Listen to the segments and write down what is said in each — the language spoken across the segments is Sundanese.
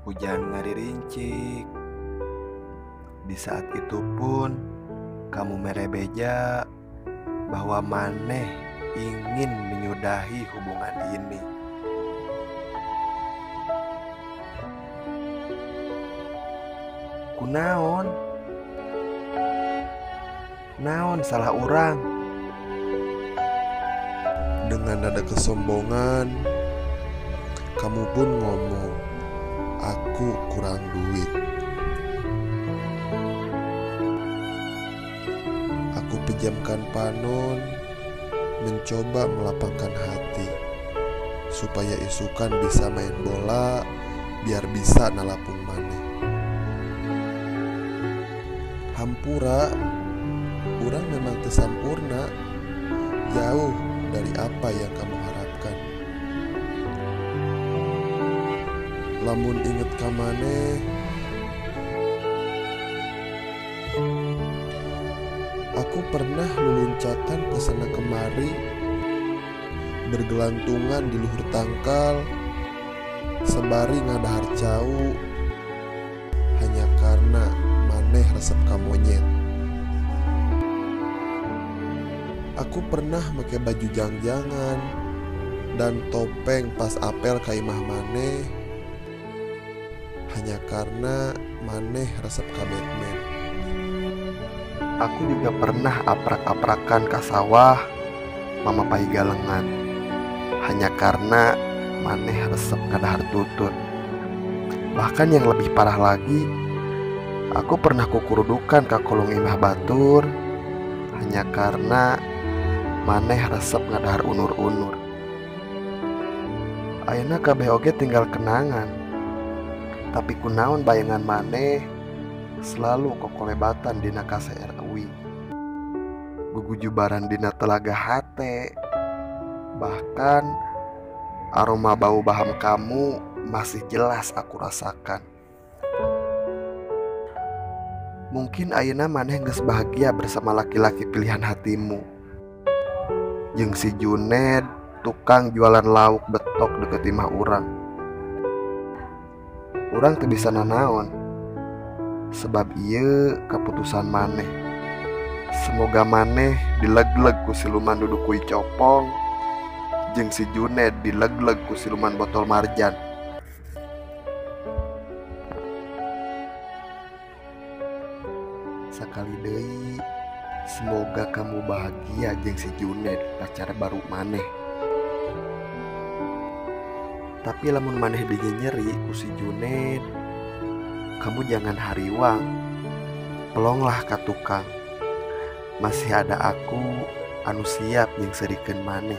Hujan ngaririncik. Di saat itu pun kamu merebeja bahwa maneh ingin menyudahi hubungan ini. Kunaon? Naon salah urang? Dengan nada kesombongan, kamu pun ngomong, aku kurang duit. Aku pejamkan panon, mencoba melapangkan hati, supaya isukan bisa main bola, biar bisa nalapung maneh. Hampura, urang memang teu sampurna, jauh dari apa yang kamu harapkan. Lamun inget ka maneh, aku pernah luluncatan ke sana kemari, bergelantungan di luhur tangkal, sebari ngadahar cau, hanya karena maneh resep ka monyet. Aku pernah make baju jang-jangan dan topeng pas apel ka imah maneh, hanya karena maneh resep ka Batman. Aku juga pernah aprak-aprakan ka sawah mamapai galengan, hanya karena maneh resep ngadahar tutut. Bahkan yang lebih parah lagi, aku pernah kukurudukan ka kolong imah batur, hanya karena maneh resep ngadahar unur-unur. Ayeuna kabeh oge tinggal kenangan, tapi kunaon bayangan maneh selalu kokolebatan dina kaseer uing, gugujubaran dina telaga hate. Bahkan aroma bau baham kamu masih jelas aku rasakan. Mungkin ayeuna maneh geus bahagia bersama laki-laki pilihan hatimu, jeung si Juned tukang jualan lauk betok deket imah urang. Urang teu bisa nanaon, sebab ieu keputusan maneh. Semoga maneh dileg-leg ku siluman duduk kui copong, jeung si Juned dileg-leg ku siluman botol marjan. Sakali deui, semoga kamu bahagia jeung si Juned pacar baru maneh. Tapi lamun maneh nyeri ku si Juned, kamu jangan hariwang, pelonglah ka tukang. Masih ada aku anu siap jeung serikeun maneh.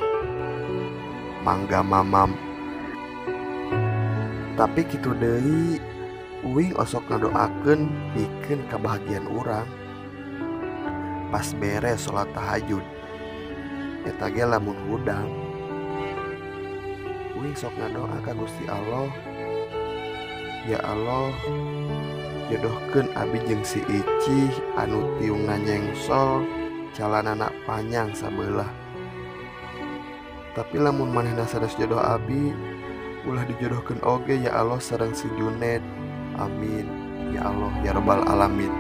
Mangga mamam. Tapi kitu deui, uing osok ngadoakeun pikeun kabahagiaan urang. Pas beres sholat tahajud, eta ge lamun hudang, uing sok ngadoa ka Gusti Allah, ya Allah, jodohkeun abi jeung si Icih anu tiungna nyengsol, calanana panjang sabeulah. Tapi lamun manehna sanes jodoh abi, ulah dijodohkeun oge ya Allah sareng si Juned. Amin ya Allah ya Rabbal alamin.